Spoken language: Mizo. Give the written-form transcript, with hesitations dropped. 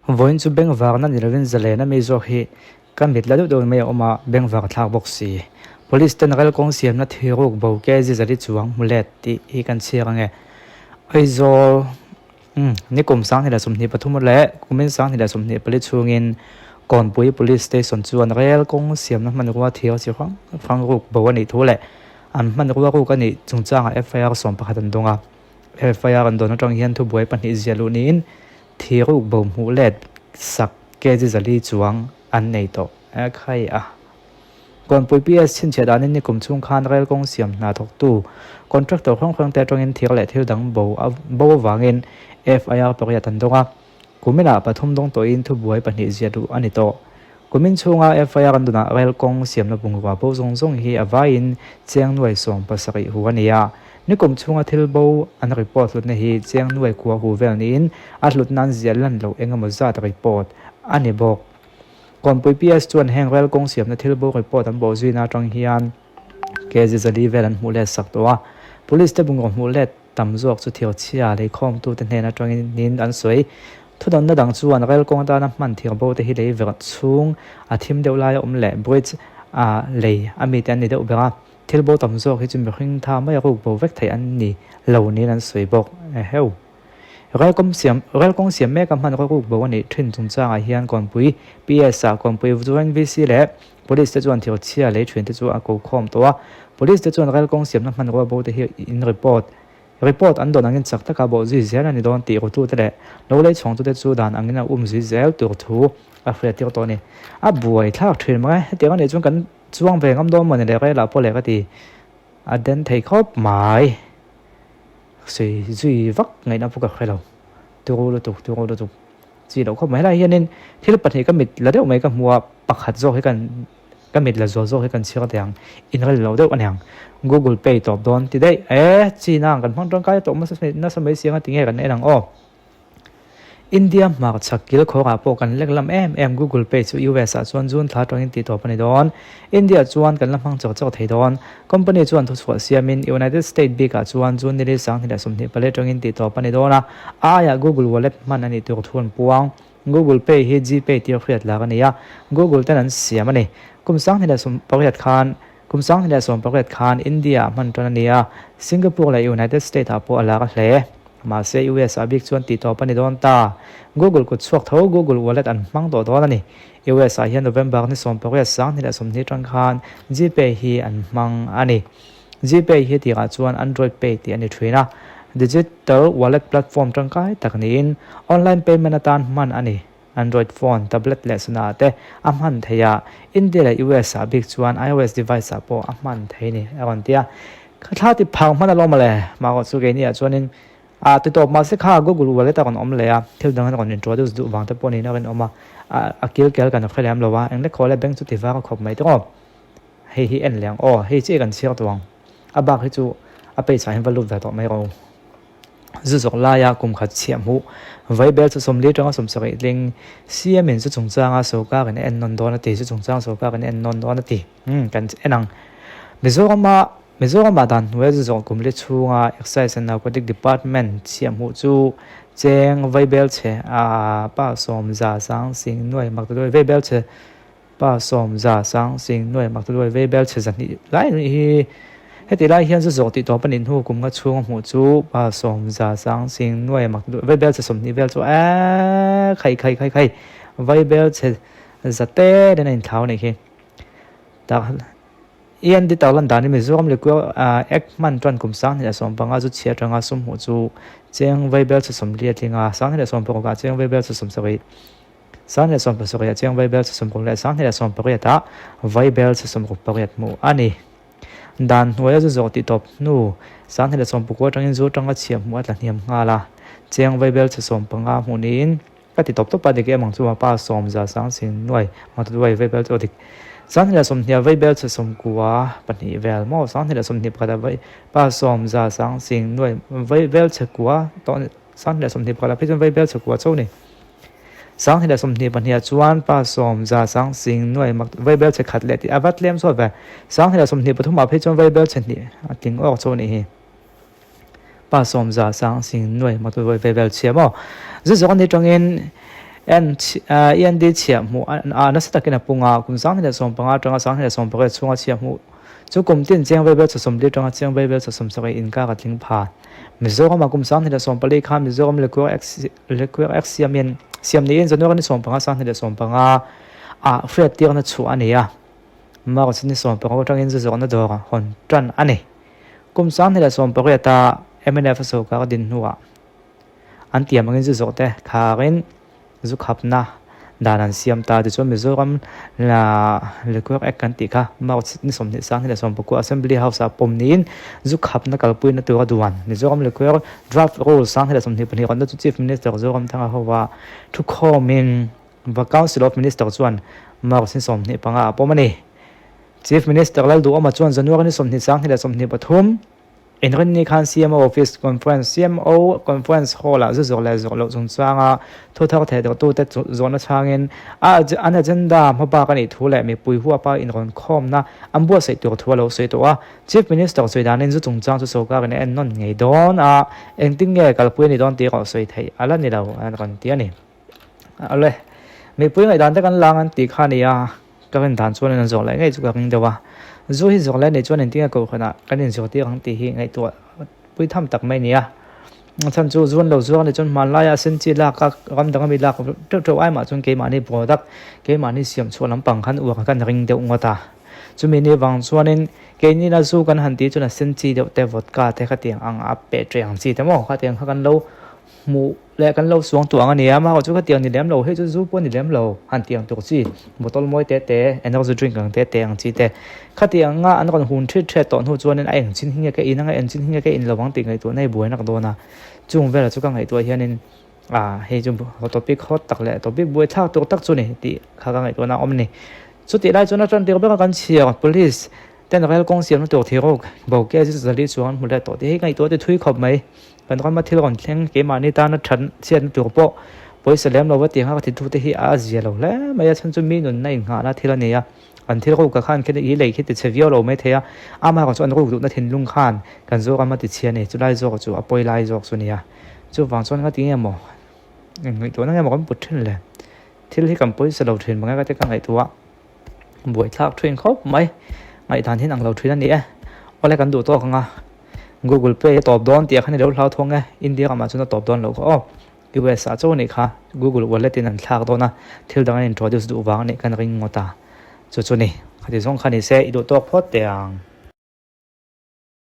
Vawiin chu bengvarna ni lovin zalen a mi zawk hi ka mit la deuh deuh mai a awm a, bengvar thlak bawk si. Police ten rel kawng siamna thiruk bo KG zali chuang hmu let tih hi kan chhiar ange. Aizawl umm nikum 2023 leh kumin 2024 chhungin Kawnpui Police Station chuan rel kawng siamna hmanrua thir chi hrang hrang ruk bo a nih thu leh an hmanrua ruk a nih chungchangah FIR 11 an dawng a. FIR an dawn atang hian thubuai pahnih ziah luh niin Thiruk bo hmuh let sak kg 400 chuang an nei tawh e khai a. Kawnpui PS chhinchhiah danin nikum chhung khan rel kawng siam hna thawktu contractor hrang hrang te atangin thir leh thil dang bo a bo avangin FIR pariat an dawng a. Kuminah pathum dawng tawhin thubuai pahnih ziah duh a ni tawh. Kumin chhunga FIR an dunah rel kawng siamna bungrua bo zawng zawng hi a vaiin chiang nuai 70 hu a ni a. Nikum chhunga thil bo an report hlutna hi chiang nuai kua hu vel niin a hlut nan ziah lan loh eng emaw zat report a ni bawk. Kawnpui PS chuan heng rel kawng siamna thil bo report an bawh zuina atang hian kg 400 vel an hmuh let sak tawh a. Police te bungraw hmuh let Tam zawk chu thirchhia leikhawmtute hnen atangin niin an sawi. Thudawnna dang chuan rel kawng atana hman thirbo te hi lei verh chhung a thim deuh laia awm leh bridge a lei a mite an ni deuh ber a, thil bo tam zawk hi chu mihring tha mai a ruk bo vek theih an ni lo niin an sawi bawk. Eheu. Rel kawng siam rel kawng siam mek a hman ruk bo a nih thin chungchangah hian Kawnpui PS ah Kawnpui Joint VC leh Police te chuan thirchhia lei thin te chu a ko khawm tawh a, Police te chuan rel kawng siamna hmanrua bo te hi in report report an dawn angin chak taka bawh zui zel a ni dawn tih rutute leh lo lei chhawngtute chu dan angin a um zui zel tur thu a hriattir tawh a ni. A buai thlak thin mai, hetiang anih chuan kan chuang ve ngam dawn mawni le rel ah pawh leh ka ti a den thei khawp mai. Sawi zui vak ngaihna pawh ka hre lo, turu lutuk turu lutuk. Chi loh khawp mai. Helai hianin thil pahnih ka mit la deuh mai ka hmu a, pakhat zawk hi kan ka mit la zual zawk hi kan chhiar teh ang, inrel lo deuh a niang. Google Pay tawp dawn ti daih e, china ang kan hmang tangkai tawh nasa nasa mai si anga tinge kan en ang aw. India hmarchhak kil khawrah pawh kan lek lam em em Google Pay chu US ah chuan June thla atangin tih tawp a ni dawn. India chuan kan la hmang chawk chawk thei dawn. Company chuan thuchhuah siamin United State bikah chuan June ni li 2024 atangin tih tawp a ni dawn a, a aiah Google Wallet hman a nih tur thu an puang. Google Pay hi GPay tir hriat lak a ni a, Google ten an siam a ni. Kum 2018 khan Kum 2018 khan India-ah hman tan a ni a, Singapore leh United State-ah pawh a lar hle. Mahse US-ah bik chuan tih tawp a ni dawn ta. Google kut chhuak tho Google Wallet an hmang tawh dawn a ni. US-ah hian November ni 18 2020 atang khan GPay hi an hmang a ni. GPay hi tirah chuan Android Pay tih a ni thin a, digital wallet platform tangkai tak niin online payment atan hman a ni. Android phone, tablet leh sana te a hman thei a, India leh US ah bik chuan iOS device ah pawh a hman thei ni a rawn ti a. Ka thla ti phang hman alawm mawle, mahrawh chu keini ah chuanin ah ti tawp mahse kha Google Wallet a rawn awm leh a, thil dang an rawn introduce duh vang te pawh niin a rinawm a, a kil kel kan hre lem lo a, eng lek khaw le bank chu ti var a khawp mai tawh. Hei hi en leh ang aw, hei chiah kan chhiar tawh ang, a bak hi chu a page ah hian va lut ve tawh mai rawh u. Zu zawk laia kum khat chhiah hmuh Vaibel chu 40 atanga 70 tling CM in zu chungchanga sorkar in a en nawn dawn a ti, zu chungchang sorkar in a en nawn dawn a ti. Umm kan en ang. Mizorama Mizorama dan hnuaia zu zawk kum li chhunga Excise and Narcotic Department chhiah hmuh chu cheng Vaibel chhe a pa sawm za sang sing nuai mak ta duai Vaibel chhe Pa sawm za sang sing nuai mak ta luai vei bel chhe zahnih lai anih hi. Heti lai hian zu zawh tih tawp a nih hnu kum nga chhung a hmuh chu pa sawm za sang sing nuai mak ta luai vei bel chhe 20 vel chu eeee khai khai khai khai vai bel chhe za te den a inthlau anih hi. Tak END tarlan danin Mizoram Liquor Act hman tan kum 2015 zu chhia atanga sum hmuh chu cheng vai bel chhe 40 a tling a, 2016 ah cheng vai bel chhe 70. 2017 ah chiang Vaibel 60 leh 2018 ah Vaibel 68 hmuh a ni. Dan hnuaia zu zawh tih tawp hnu 2019 atangin zu atanga chhiah hmuh a tla hniam nghal a, chiang Vaibel 15 hmuh niin ka ti tawp tawp a, dik em ang chu pa sawm za sang sin nuai matuai Vaibel chu a dik. 2020 ah Vaibel 90 pahnih vel maw 2021 ah pa sawm za sang sing nuai Vaibel 9 tawh 2021 ah phei chuan Vaibel 9 chauh a ni. 2024 ah chuan pa sawm za sang sing nuai mak vaibel chhe khat leh tih a va tlem sawt ve. 2023 ah phei chuan vaibel chhe hnih a tling awk chu a nih hi. Pa sawm za sang sing nuai mak vaibel chhia maw? Zu zawk a ni tangin. END chhiah hmuh a nasa takin a pung a, kum 2015 atanga 2018 chhunga chhiah hmuh chu kum tin Chiang Vaibel 40 atanga Chiang Vaibel 70 inkar a tling pha. Mizoram-ah kum 2014 khan Mizoram Liquor Act Liquor Act siamin siam niin January ni 15 2015 ah hriattirna chhuah a ni a, March ni 16 atangin zu zawhna dawr hawn tan a ni. Kum 2018 a mnf a sawrkar din hnuah An tiam angin zu zawh te kharin zu khapna dan an siam ta. Tichuan Mizoram Liquor Act kan tih kha March ni 29 Assembly House ah pawm niin zu khapna kalpuina tura duan Mizoram Liquor Draft Rules 2024 rawnna chu Chief Minister Zoramthanga hova thukhawmin va Council of Minister chuan March ni 25 ah a pawm a ni. Chief Minister Lalduhawma chuan January ni 20 23 Inrinni khan CMO Office Conference, CMO Conference Hall-ah zu zawh leh zawh loh chungchanga thu thar theh dawhtute zawhna chhangin a an agenda hmabak a nih thu leh mipui huapa inrawn khawmna an buatsaih tur thu a lo sawi tawh a. Chief Minister sawi danin zu chungchang chu sorkarin a ennawn ngei dawn a, engtin nge kalpui a ni dawn tih erawh sawi theih a la ni lo an rawn ti a ni. Awle, mipui ngaihdan te kan lang an tih kha a ni a. Ka rin dan chuan an zawh leh ngei chu ka ring deuh a, zu hi zawh leh nei chuan engtin nge kohhranah kan inzawh tir ang tih hi ngaihtuah pui tham tak mai a ni a. A chhan chu zu an lo zuar a nih chuan hmanlaia sen chi lak a ram danga mi lak teuh teuh ai mah chuan keimahni product, keimahni siam chhuah lampang khan uar kan ring deuh ngawt a. Chumi ni vang chuanin keinina zu kan han tih chuan a sen chi deuh te vodka te khatiang ang a peh teh ang chi te maw khatiang kha kan lo hmuh leh kan lo suang tuang a ni a, amaherawhchu chu khatiang ni lem lo, hei chu zu pawh a ni lem lo, han ti ang tur chi, bottle mawi te te, energy drink ang te te ang chi te, khatiang anga an rawn hun thit thret tawh hnu chuanin a eng chin hi nge ka in anga eng chin hi nge ka in lo ang tih ngaihtuahna hi buai nak dawn a, chung velah chu ka ngaihtuah hianin ah hei chu topic hot tak leh topic buai thlak tur tak chu ni tih kha ka ngaihtuahna a awm a ni. Chutih lai chuan a tan tir ber a kan chhiar police ten rel kawng siamna tur thiruk bokeh chu zali chuang an hmu leh tawh tih hi ngaihtuah ti thui khawp mai. Kan rama thil rawn thleng keimahni tana that chhiatna tur pawh pawisa lem lo va ti anga ka tithu te hi a zia lo hle mai a, chhan chu mi nunna innghahna thil a ni a, an thil ruk ah khan khian i lei khi ti chhe viau lo mai thei a, amaherawh chu an ruk duhna thinlung khan kan Zoram a ti chhia a ni, chulai zawk chu a pawi lai zawk chu a ni a, chuvang chuan ngati nge maw ngaihtuahna nge maw kan put thin le, thil hi kan pawisa lo thin mange ka ti ka ngaihtuah. Buaithlak thin khawp mai. Ngaihdan hi an ang lo thin a ni e. Awle kan duh tawk ang a. Google Pay a tawp dawn tih ah khan i lo hlau thawng e. India ramah chuan a tawp dawn loh kha aw. US ah chaw a nih kha. Google Wallet in an thlak dawn a. Thil dang an introduce duh vang a nih khan ring ngawt a. Chu chu ni. Khati zawng kha ni se i duh tawk phawt teh ang.